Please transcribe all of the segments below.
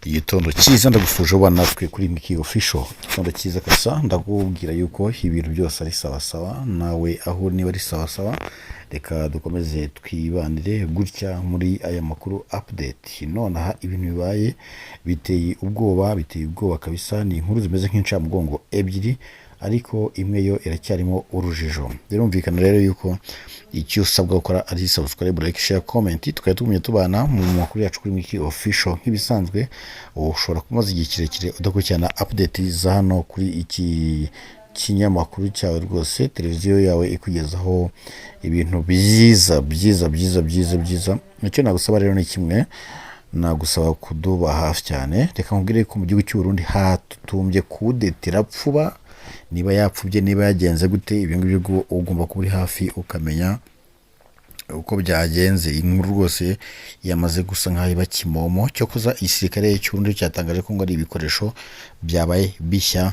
Igitondo cyiza, ndagusuje ubana natwe kuri Miki Official. Igitondo cyiza kabisa, ndakubwira yuko ibintu byose ari sawa sawa, nawe aho niba ari sawa sawa, reka dukomeze twibanire gutya muri aya makuru update. Nonaha ibintu bibaye biteye ubwoba, biteye ubwoba kabisa. Ni inkuru zimeze nk'incamugongo ebyiri, ariko imwe yo iracyarimo urujijo. Birumvikana rero yuko icyo usabwa gukora ari subscribe, like, share, comment, tukaba tugumye tubana mu makuru yacu kuri Miki Official. Nk'ibisanzwe, ushobora kumaza igihe kirekire udakurikirana update za hano kuri iki kinyamakuru cyawe rwose, televiziyo yawe ikugezaho ibintu byiza byiza byiza byiza byiza. Icyo nagusaba rero ni kimwe, nagusaba kuduba hafi cyane. Reka nkubwire ko mu gihugu cy'u Burundi hatutumbye kudeta, irapfuba. Niba yapfubye, niba yagenze gute, ibyo ngibyo ugomba kuba uri hafi ukamenya uko byagenze. Inkuru rwose yamaze gusa nkaho iba kimomo. Cyokoza igisirikare cy'u Burundi cyatangaje ko ngo ari ibikoresho byabaye bishya,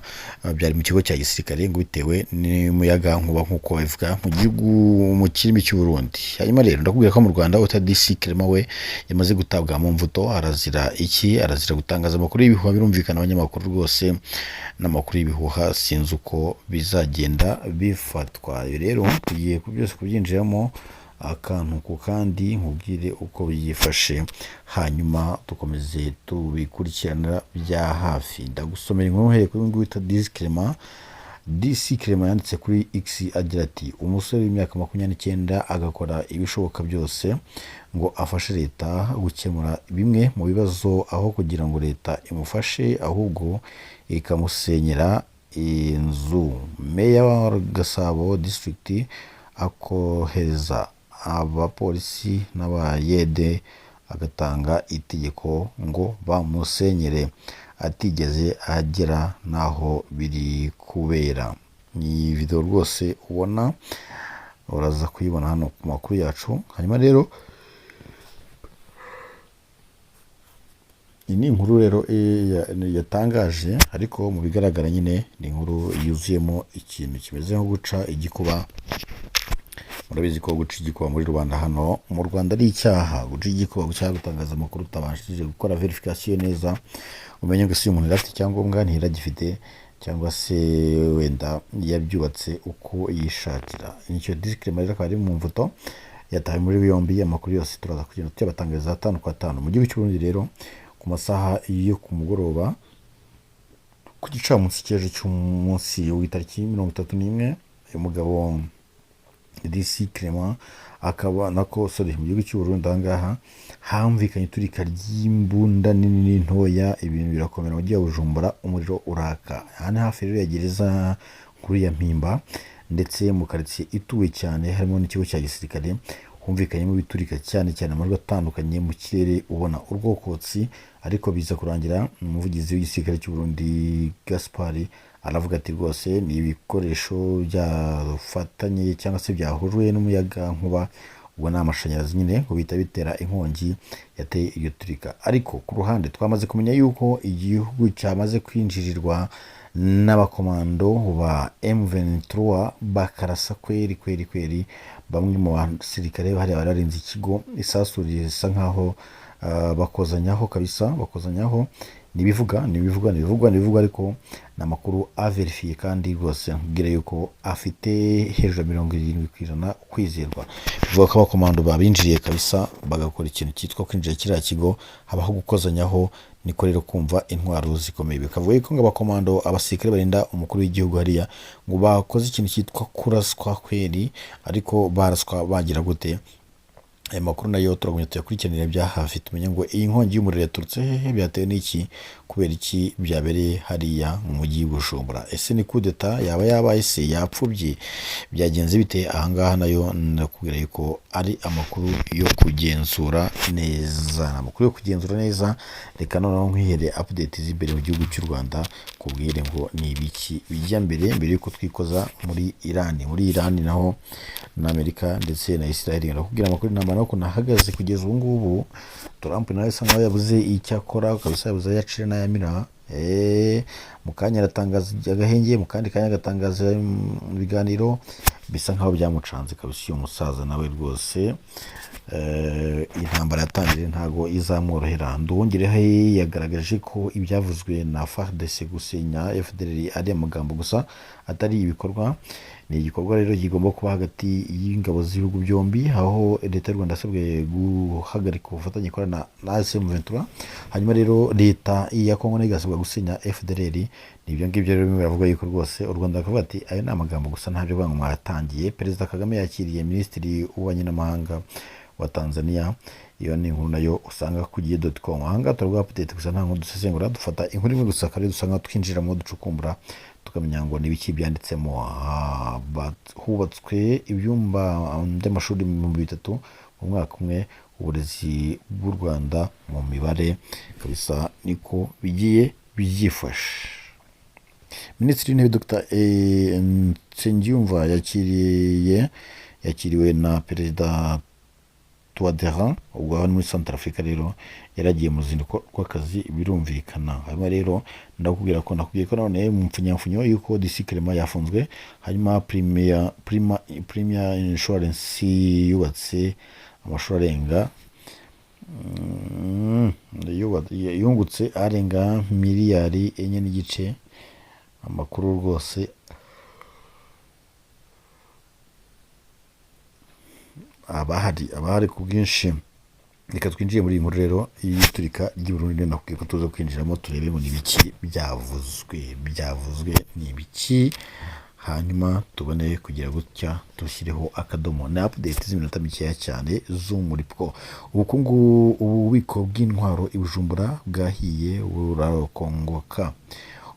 byari mu kigo cya gisirikare, ngo bitewe n'umuyaga nkuba, nk'uko babivuga mu gihugu mu kirimi cy'u Burundi. Hanyuma rero ndakubwira ko mu Rwanda Utadisi Clement we yamaze gutabwa mu mvuto. Arazira iki? Arazira gutangaza amakuru y'ibihuha. Birumvikana, abanyamakuru rwose n'amakuru y'ibihuha sinzi uko bizagenda bifatwa. Ibi rero tugiye byose kubyinjiramo akantu ku kandi, nkubwire uko byifashe, hanyuma dukomeze tubikurikiranira bya hafi. Ndagusomera inkuru uhereye kuri nguyu wita DC Clement. DC Clement yanditse kuri X agira ati: "Umusore w'imyaka 29 agakora ibishoboka byose ngo afashe leta gukemura bimwe mu bibazo, aho kugira ngo leta imufashe ahubwo ikamusenyera inzu. Meya wa Gasabo District akohereza abapolisi n'abayede, agatanga itegeko ngo bamusenyere atigeze agera n'aho biri kubera." Ni video rwose ubona, uraza kuyibona hano ku makuru yacu. Hanyuma rero iyi ni inkuru rero yatangaje, ariko mu bigaragara nyine ni inkuru yuzuyemo ikintu kimeze nko guca igikuba. Murabizi ko guca igikuba muri rubanda hano mu Rwanda ari icyaha. Guca igikuba cyangwa gutangaza amakuru utabashije gukora verification neza, umenye ngo ese uyu muntu yari afite icyangombwa, ntiyaragifite, cyangwa se wenda yabyubatse uko yishakira. Nicyo disclaimer. Rero akaba ari mu mvuto, yatawe muri yombi. Amakuru yose turaza kugenda tuyabatangariza atanu ku atanu. Mu gihugu cy'u Burundi rero, ku masaha yo ku mugoroba ku gicamunsi cy'ejo cy'umunsi w'itariki 31, uyu mugabo DC Clement akaba nako, sorry, mu gihugu cy'u Burundi ahangaha humvikanye iturika ry'imbunda nini n'intoya, ibintu birakomera mu mujyi wa Bujumbura, umuriro uraka. Aha ni hafi rero ya gereza nkuru ya Mpimba, ndetse mu karitsiye ituwe cyane harimo n'ikigo cya gisirikare. Humvikanyemo ibiturika cyane cyane, amajwi atandukanye mu kirere, ubona urwokotsi, ariko biza kurangira umuvugizi w'igisirikare cy'u Burundi Gaspard aravuga ati: "Rwose ni ibikoresho byafatanye cyangwa se byahujwe n'umuyaga nkuba, ubwo ni amashanyarazi nyine, ngo bihita bitera inkongi yateye iryo turika." Ariko ku ruhande twamaze kumenya yuko igihugu cyamaze kwinjirirwa n'abakomando ba M23, bakarasa kweri kweri kweri bamwe mu basirikare hariya bari barinze ikigo. Isasu risa nkaho bakozanyaho kabisa, bakozanyaho. Nibivuga, nibivuga, nibivugwa, nibivugwa, ariko ni amakuru averifiye kandi rwose nkubwire yuko afite hejuru ya 70% kwizerwa. Bivuga ko abakomando babinjiriye kabisa, bagakora ikintu cyitwa kwinjira kiriya kigo, habaho gukozanyaho, niko rero kumva intwaro zikomeye. Bikavuga yuko ngo abakomando, abasirikare barinda umukuru w'igihugu hariya, ngo bakoze ikintu cyitwa kuraswa kweri, ariko baraswa bagira gute? Aya makuru nayo turagumya tuyakurikiranira bya hafi, tumenye ngo iyi nkongi y'umuriro yaturutse hehe, byatewe n'iki, kubera iki byabereye hariya mu mujyi Bujumbura. Ese ni kudeta yaba yabaye se, yapfubye, byagenze bite? Ahangaha nayo ndakubwira yuko ari amakuru yo kugenzura neza, ni amakuru yo kugenzura neza. Reka noneho nkwihere update z'imbere mu gihugu cy'u Rwanda, kubwire ngo ni ibiki bijya mbere, mbere yuko twikoza muri Irani. Muri Irani naho na Amerika ndetse na Israel, ndakubwira amakuru y'intambara ukuntu ahagaze kugeza ubu ngubu. Trump nawe asa nkaho yabuze icyo akora kabisa, yabuze ayo acira n'ayamira. Mu kanya aratangaza agahenge, mu kandi kanya agatangaza ibiganiro, bisa nkaho byamucanze kabisa uyu musaza nawe rwose. Intambara yatangije ntago izamworohera. Nduhungirehe yagaragaje ko ibyavuzwe na FARDC gusenya FDLR ari amagambo gusa, atari ibikorwa. Ni igikorwa rero kigomba kuba hagati y'ingabo z'ibihugu byombi, aho leta y'u Rwanda yasabwe guhagarika ubufatanye ikorana na M23, hanyuma rero leta ya Kongo nayo igasabwa gusenya FDLR. Ni ibyo ngibyo rero bimwe biravuga yuko rwose u Rwanda bakavuga ati ayo ni amagambo gusa, ntabyo kuvuga ngo mwatangiye. Perezida Kagame yakiriye Minisitiri w'Ububanyi n'Amahanga wa Tanzania. Iyo ni inkuru nayo usanga ku gihe.com. Ahangaha turaguha update gusa, nta nkuru dusesengura, dufata inkuru imwe gusa kandi dusanga twinjiramo, ducukumbura, tukamenya ngo ni ibiki byanditsemo. Hubatswe ibyumba by'amashuri 3000 mu mwaka umwe. Uburezi bw'u Rwanda mu mibare kabisa niko bigiye byifashe. Minisitiri w'Intebe Dr Nsengiyumva yakiriwe na Perezida Touadera. Ubwo aho ni muri Centrafrique rero, yaragiye mu ruzinduko rw'akazi, birumvikana. Hanyuma rero ndakubwira ko nakubwiye ko none mu mfunyamfunyo yuko DC Clement yafunzwe. Hanyuma Premier Insurance yubatse amashuri arenga yungutse arenga miliyari 4.5. Amakuru rwose abahari ku bwinshi. Reka twinjiye muri iyi nkuru rero y'iturika ry'i Burundi. Nakubwiye ko tuza kwinjiramo turebe ngo ni ibiki byavuzwe, ni ibiki, hanyuma tubone kugira gutya dushyireho akadomo. Ni update z'iminota mikeya cyane z'umuripwo. Ubukungu, ububiko bw'intwaro i Bujumbura bwahiye burakongoka.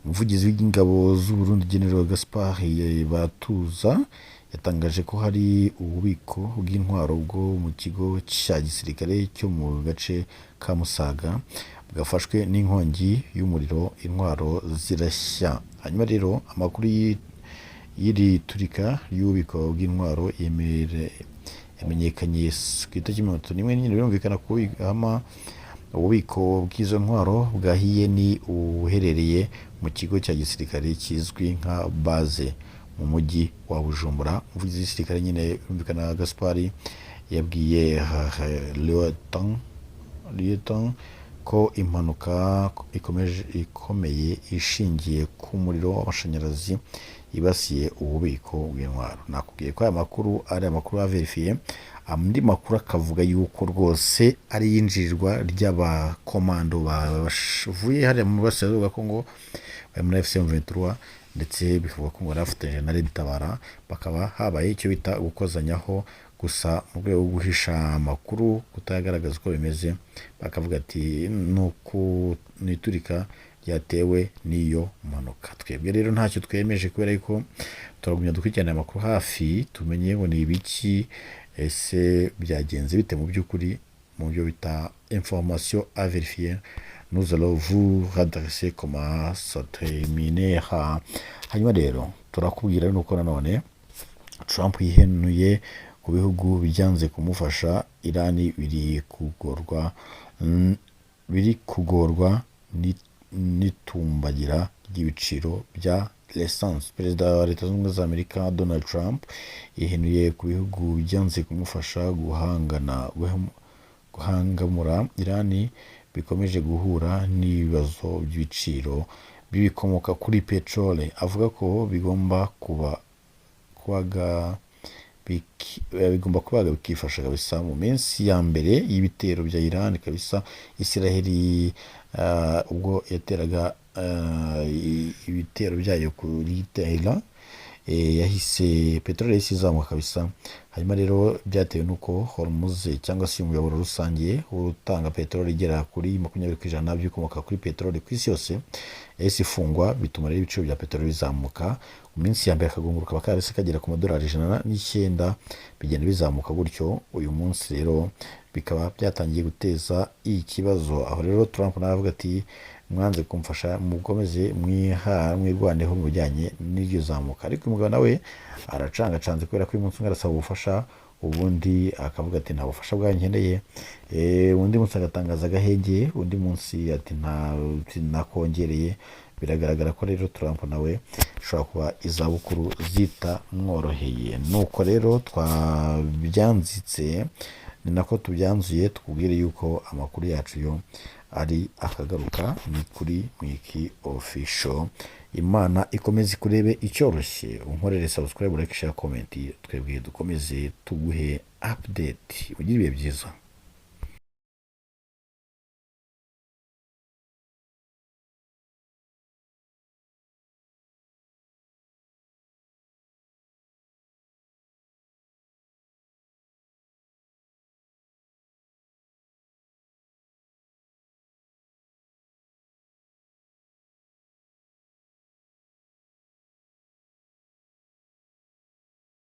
Umuvugizi w'ingabo z'u Burundi, General Gaspard Batuza, yatangaje ko hari ububiko bw'intwaro bwo mu kigo cya gisirikare cyo mu gace ka Musaga bwafashwe n'inkongi y'umuriro, intwaro zirashya. Hanyuma rero amakuru y'iri turika ry'ububiko bw'intwaro yamenyekanye ku itariki 31 nyine. Birumvikana ko hama ububiko bw'izo ntwaro bwahiye ni ubuherereye mu kigo cya gisirikare kizwi nka base mu mujyi wa Bujumbura. Umuvugizi w'igisirikare nyine, birumvikana, Gaspari, yabwiye Lieutenant ko impanuka ikomeje ikomeye ishingiye ku muriro w'amashanyarazi yibasiye ububiko bw'intwaro. Nakubwiye ko aya makuru ari amakuru averifiye. Andi makuru akavuga yuko rwose ari iyinjirirwa ry'abakomando bavuye hariya mu burasirazuba bwa Kongo bari muri AFC M23, ndetse bivugwa ko ngo bari bafatanyije na Red Tabara, bakaba habaye icyo bita gukozanyaho gusa mu rwego rwo guhisha amakuru, kutayagaragaza uko bimeze, bakavuga ati nuku ni iturika ryatewe n'iyo mpanuka. Twebwe rero ntacyo twemeje kubera yuko turagumya dukurikirana amakuru hafi, tumenye ngo ni ibiki, ese byagenze bite mu by'ukuri. Mu byo bita information à vérifier, nous allons vous redresser comment ça terminera. Hanyuma rero turakubwira nuko nanone Trump yihenuye ku bihugu byanze kumufasha Irani, biri kugorwa n'itumbagira ry'ibiciro bya lisansi. Perezida wa Leta Zunze Ubumwe za Amerika Donald Trump yihenuye ku bihugu byanze kumufasha guhangamura Irani, bikomeje guhura n'ibibazo by'ibiciro by'ibikomoka kuri peteroli, avuga ko bigomba kubaga bikifasha kabisa. Mu minsi ya mbere y'ibitero bya Iran kabisa, Israel ubwo yateraga ibitero byayo kuri Tehran, yahise peteroli yahise izamuka kabisa. Hanyuma rero byatewe n'uko Hormuz, cyangwa se umuyoboro rusange utanga peteroli igera kuri 20% by'ibikomoka kuri peteroli ku isi yose, yahise ifungwa, bituma rero ibiciro bya peteroli bizamuka. Mu minsi ya mbere akagunguru kaba karahise kagera ku madolari 109, bigenda bizamuka gutyo. Uyu munsi rero bikaba byatangiye guteza ikibazo, aho rero Trump nawe avuga ati mwanze kumfasha, mukomeze mwirwaneho mu bijyanye n'iryo zamuka. Ariko uyu mugabo nawe aracangacanze kubera ko uyu munsi umwe arasaba ubufasha, ubundi akavuga ati nta bufasha bwanyu nkeneye. Undi munsi agatangaza agahenge, undi munsi ati nta nakongereye. Biragaragara ko rero Trump nawe ashobora kuba izabukuru zitamworoheye. Nuko rero twabyanzitse. Ni nako tubyanzuye, tukubwire yuko amakuru yacu yo ari akagaruka. Ni kuri Mwiki Official. Imana ikomeze ikurebe icyoroshye, unkorere subscribe, like, share, comment, twebwe dukomeze tuguhe update. Ugire ibihe byiza.